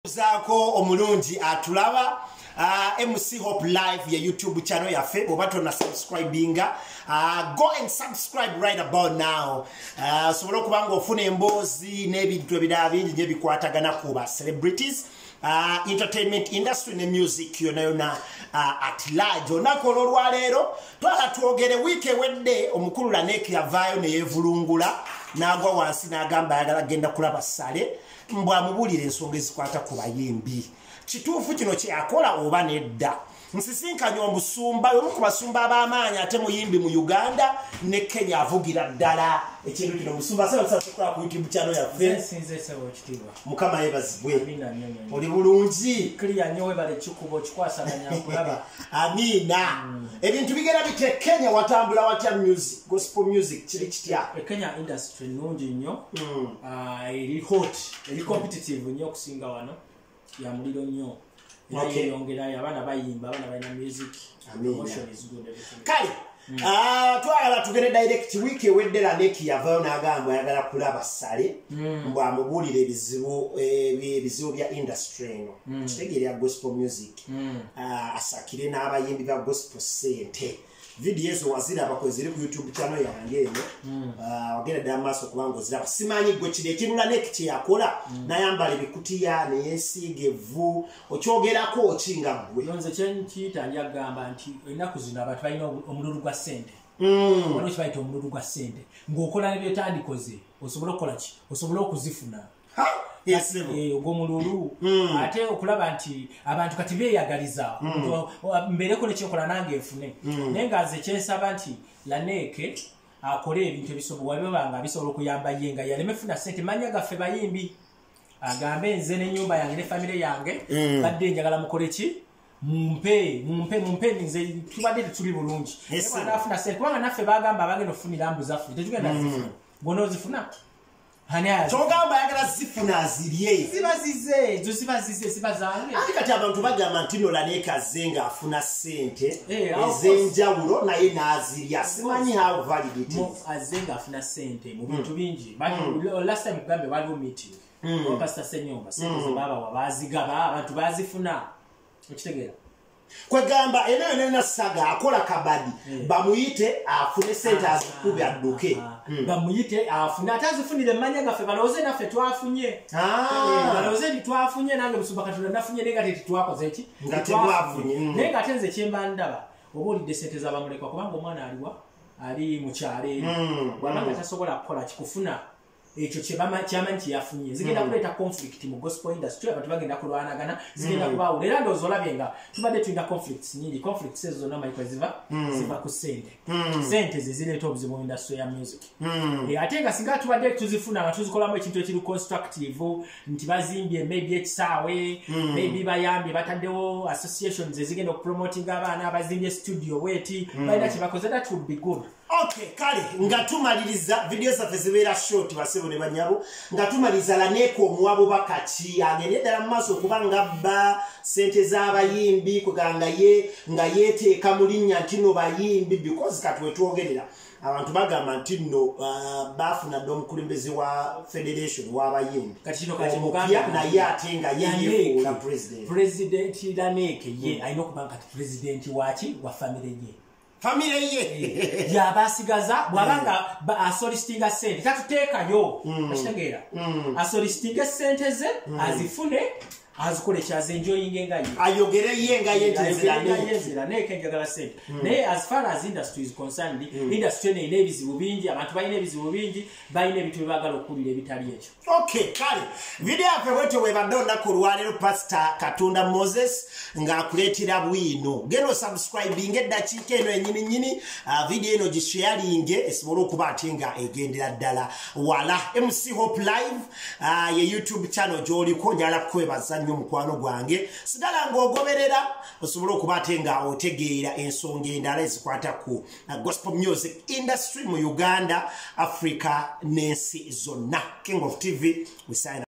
Zaako omulungi atulaba, MC Hope Live ye YouTube channel yaffe. Bw'oba tonna subscribinga, go and subscribe right about now, osobole okuba nga ofuna emboozi n'ebintu ebirala bingi nyo ebikwatagana ku ba celebrities, entertainment industry ne music yonna yonna at large. Olunaku olwolwaleero twala twogere. Wiiki ewedde omukulu Lanek yavaayo neyeevulungula n'agwa wansi n'agamba ayagala genda kulaba Sale mbw amubuulira ensonga ezikwata ku bayimbi. Kituufu kino kyeyakola oba nedda? Nsisinkanye omusumba, omu ku basumba ab'amaanyi ate muyimbi mu Uganda ne Kenya, avugira ddala ekintu kino. Musumba, sabasakola ku YouTube channel yaffe. Nsinze, ssebo, ekitiibwa. Mukama yeebazibwe. Amiina nnyo nnyo. Oli bulungi? Kiriya nnyo, webale ekikubo okikwasaganya, nkulaba. Amiina. Ebintu bigenda bite Kenya? Watambula watya? Music, gospel music kiri kitya? E Kenya industry nnungi nnyo. Ah, eri hot, eri competitive nnyo okusinga wano, ya muliro nnyo era yeyongerayo. Abaana bayimba, abaana balina music. Amiina. Promotion is good, everything. Kale, twagala tugende direct. Wiiki ewedde Laneki yavaayo n'agamba ayagala kulaba Sale mbw amubuulira ebizibu bya industry eno, kitegeera, ya gospel music. Asakire n'abayimbi ba gospel sente. Vidiyo ezo waziraba? Kwe ziri ku YouTube channel yange eno. Wagenda ddala maaso kubanga oziraba. Simanyi gwe kiri ekintu Laneki kyeyakola, n'ayambala ebikutiya neyeesiiga evvu, okyogerako ki nga ggwe? No, nze kyenkiyita, njagamba nti ennaku zino abantu balina omululu gwa ssente. Waliwo kibayita omululu gwa ssente, ng'okola ne byetandikoze osobole okukola ki, osobole okuzifuna. Ha! Yes, sebo. Ogw'omululu ate okulaba nti abantu kati beeyagaliza. Mbeereko nekyenkola nange nfune, naye nga nze kyensaba nti Laneeke akole ebintu ebisobola biba nga bisobola okuyamba ye, nga yaleme funa sente manya gaffe bayimbi, agambe nze n'ennyumba yange ne famire yange badde njagala mukole ki, mumpe, mumpe, mumpe, nze tubadde tetuli bulungi. Yes, Naye bw'anaafuna sente, kubanga naffe bagamba abagenda okufunira mbu zaffe tetugenda zifuna, bw'onoozifuna ani azifuna? Kyogamba ayagala zifuna azirye? Ziba zize, ezo ziba zize, ziba zange. Ate kati abantu bagamba nti no Laneeka azze ng'afuna ssente Of ez'enjawulo naye n'azirya. Simanyi how valid it Mo is. azze ng'afuna sente mu bintu bingi. Last time kugambe waliwo meeting owa Pastor Senyonga, sente ze baabawa baazigaba, abantu baazifuna, okitegeera? Kwegamba eno yonna yonna saga akola kabadi, bamuyite afune sente azikube adduke. Bamuyite afune, ate azifunire emanya gaffe, balowooze naffe twafunye. Balowooze nti twafunye, nange Musumba Katonda nafunye, naye nga tetwakoze eki. Nga temwafunye. Naye nga ate nze kyemba ndaba, oba olidde sente z'abamulekwa, kubanga omwana aliwa ali mu kyalo eri, bw'aba nga tasobola kukola kikufuna ekyo kyamanyi kyeyafunye, zigenda kuleeta conflict mu gospel industry, abantu bagenda kulwanagana, zigenda kubaawula. Era ndowooza olabye nga tubadde tulina conflicts nyingi. Conflicts ezo zonna omanyi kwe ziva? Ziva ku ssente. Sente ze zireeta obuzibu mu industry ya music. Ate nga singa tubadde tuzifuna nga tuzikolamu ekintu ekiri constructive, nti bazimbye maybe ekisaawe, maybe bayambye, bataddewo associations ezigenda okupromotinga abaana, bazimbye studio bweti, balina kyebakoze, that would be good. Okay, kale nga tumaliriza, video zaffe zibeera short, basebo ne banyabo. Nga tumaliriza, Laneeka omuwa bubaka ki? Agende ddala mu maaso okuba nga bba sente z'abayimbi, kwegamba nga ye nga yeeteeka mu linnya nti no bayimbi? Because kati wetwogerera abantu bagamba nti nno baafuna dda omukulembeze wa federation w'abayimbi Kati kino kati omupya, mugambe naye ate nga ye yeefuula president. President Laneeke ye alina okuba nga kati president waki? Wa famire ye. Famire ye. Yaba asigaza bw'aba nga asolicitinga sente, tatuteekayo, okitegeera? Asolicitinga sente ze azifune, azikole kyazenjoyinga nga ye. Ayogere ye nga ye nti nze Laneeke. Nze Laneeke njagala sente. Naye as far as industry is concerned, industry eno erina ebizibu bingi, abantu balina ebizibu bingi, balina ebintu byebaagala okuwulira ebitali ekyo. Okay, kale video yaffe bwetyo bwebadde olunaku olwaleero. Pastor Katonda Moses ng'akuleetera bwino. Genda osubscribinga eddakiika eno enyini nyini, video eno gisharinge esobole okuba ate nga egendera ddala wala. MC Hope Live ye YouTube channel gy'oliko. Njala kwebaza nnyo mukwano gwange, sigala ng'ogoberera osobole okuba ate nga otegeera ensonga endala ezikwata ku gospel music industry mu Uganda, Africa n'ensi zonna. King of TV, we sign.